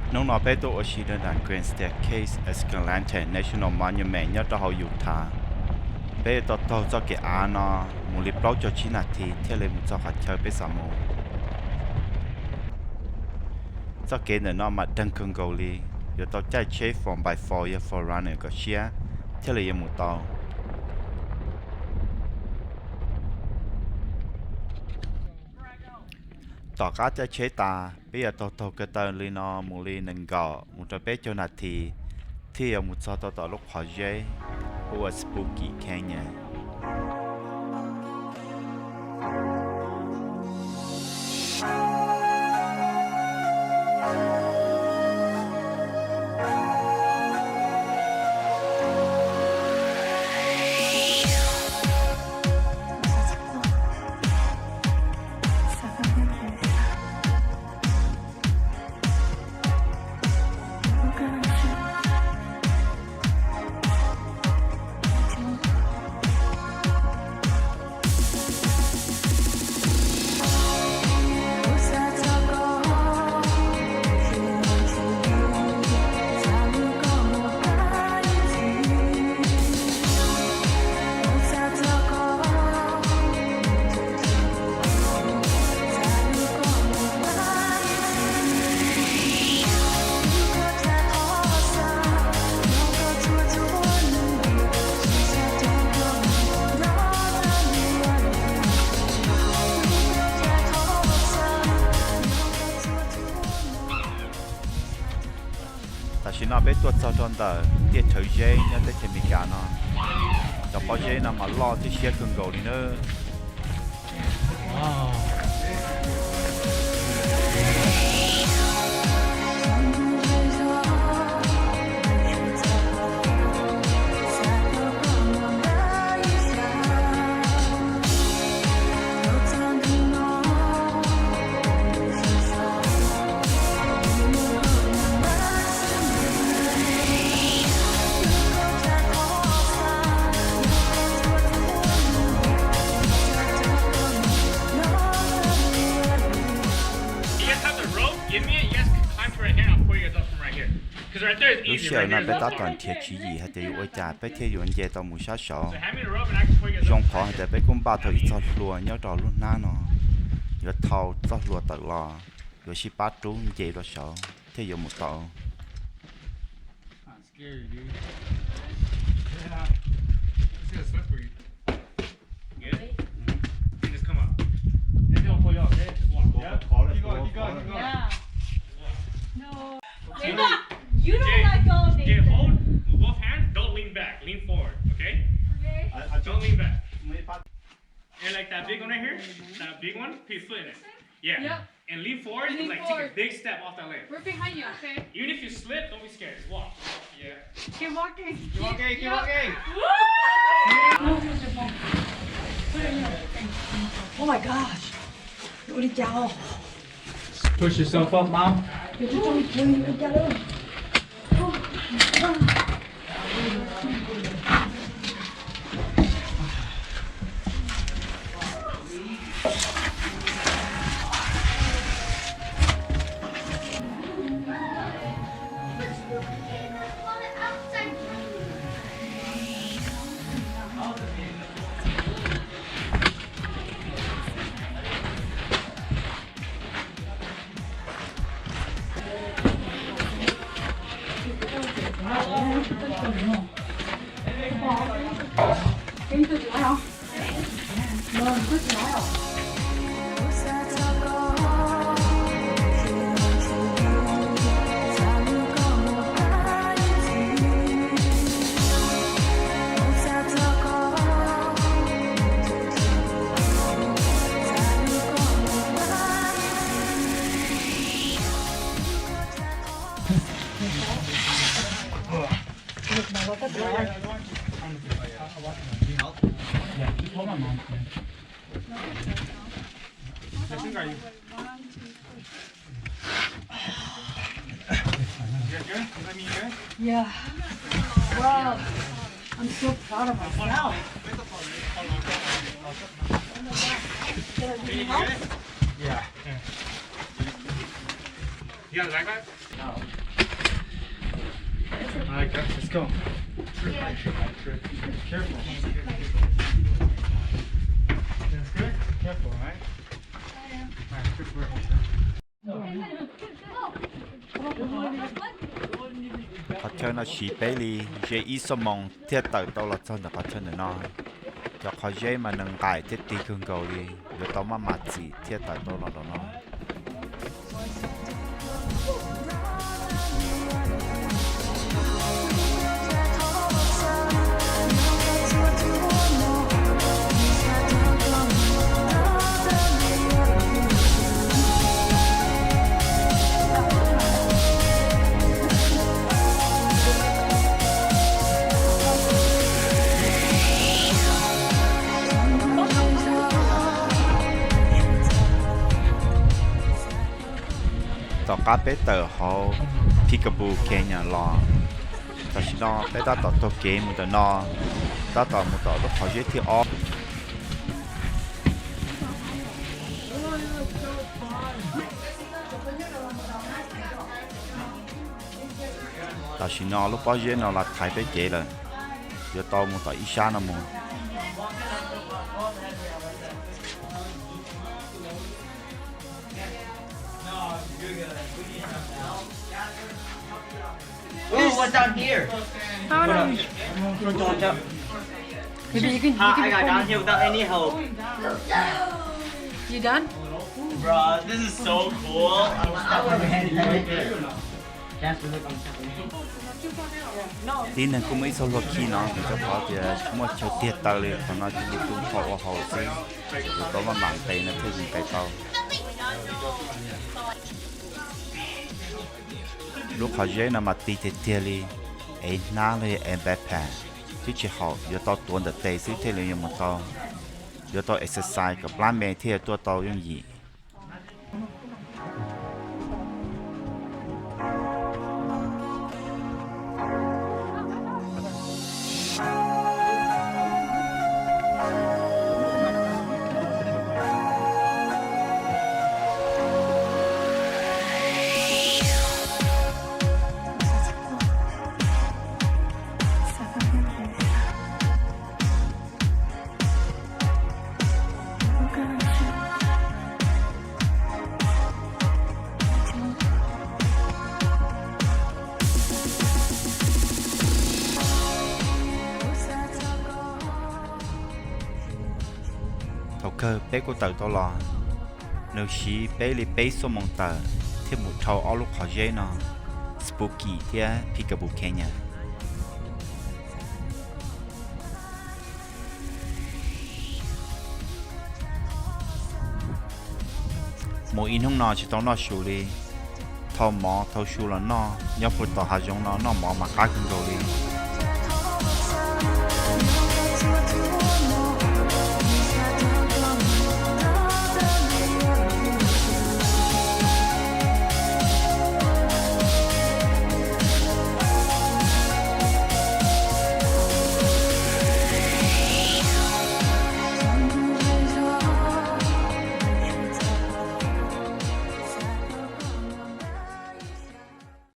Hnub no peb tuaj ua si rau nram Grand Staircase Escalante National Monument nyob rau hauv Utah. Peb yuav tau taug txoj kev av no mus li plaub caug tsib nas this thiaj li mus txog qhov chaw peb xav mus. Txoj kev ntawm no mas deeg kawg nkaus li, yuav tau caij tsheb four by four yog four runner kom siab thiaj li yuav mus tau. Tom qab caij tsheb tas, peb yuav taug taug ko taw li no mus li nees nkaum mus rau peb caug nas this thiaj yuav mus txog tau tom lub qhov zeb hu ua Spooky Canyon. Tam sim no peb tuaj txog rau ntawm tiaj rhawv zeb nyob teb chaws Amelikas no. Cov pob zeb no mas loj thiab siab kawg nkaus li nawb. You guys have the rope? Give me it. You guys can climb to right here. I'll pull you guys up from right here. 'Cause right there is easy. Lub sij hawm no peb tab tom nrhiav tswv yim hais tias yuav ua cas peb thiaj yuav nce tau mus sab saud. So hand me the rope and I can pull you guys up. Zoo qhov hais tias peb kuj npaj tau ib txoj hlua nyob rau lub hnab no, yuav thau txoj hlua tawm los, yuav sib pab rub nce rau saud thiaj yuav mus tau. Scary, dude. Yeah. This is a slippery. Good? Mm-hmm. You just come up. They don't pull you up, okay? Just walk. Yeah. Keep going, keep going, keep going. Yeah. No. Jay, Jay, hold with both hands. Don't lean back. Lean forward, okay? Okay. Don't lean back. And like that big one right here, that big one, put your foot in it. Yeah. Yep. And lean forward and, like, take a big step off that ledge. We're behind you, okay? Even if you slip, don't be scared. Just walk. Yeah. Keep walking. Keep walking, keep walking. Woo! Oh my gosh. Ua li cas os? Push yourself up, mom. Yeah. Wow. I'm so proud of myself. Yeah. You got a backpack? No. All right, guys, let's go. Careful. That's good. Careful, all right? All right, good work. Qhov chaw no siv peb li ze ib xuab moos thiaj tawm tau los txog ntawm qhov chaw ntawm no. Cov qhov zeb mas nws nqaim thiab tig kawg nkaus li, yuav tau maj mam txim thiaj tawm tau los nraum no. Tom qab peb tawm hauv Peekaboo Canyon los, tam sim no peb tab tom taug kev mus ntawm no, tab tom mus tom lub qhov zeb thib ob. Tam sim no lub pob zeb no los thaiv peb kev lawm, yuav tau mus tom ib sab no mus. Ooh, what's down here? I don't know. Maybe you can, you can, I got down here without any help. You done? Bruh, this is so cool. Tib neeg kuj muaj ib txoj hlua khi no, vim rau qhov tias tsis muaj chaw tiag taw li, qhov no cia li tu phom ua haus xwb, yuav tau maj mam nqes no thiaj li nqes tau. Lub qhov zeb no mas ti tiag tiag li, ev hnab los yog ev backpack twb tsis haum, yuav tau tuav ntawm tes xwb thiaj li yuav mus tau. Yuav tau exercise kom plab me thiaj yuav tuaj tau yooj yim. Thaum kawg peb kuj tawm tau los. Nws siv peb li peb xuab moos tawm thiaj mus dhau ob lub qhov zeb no, Spooky thiab Peekaboo Canyon. Mus ib hnub no tsis tau noj su li, thau mov thau su los noj nyob puag tom hav zoov no, noj mov mas qab kawg nkaus li.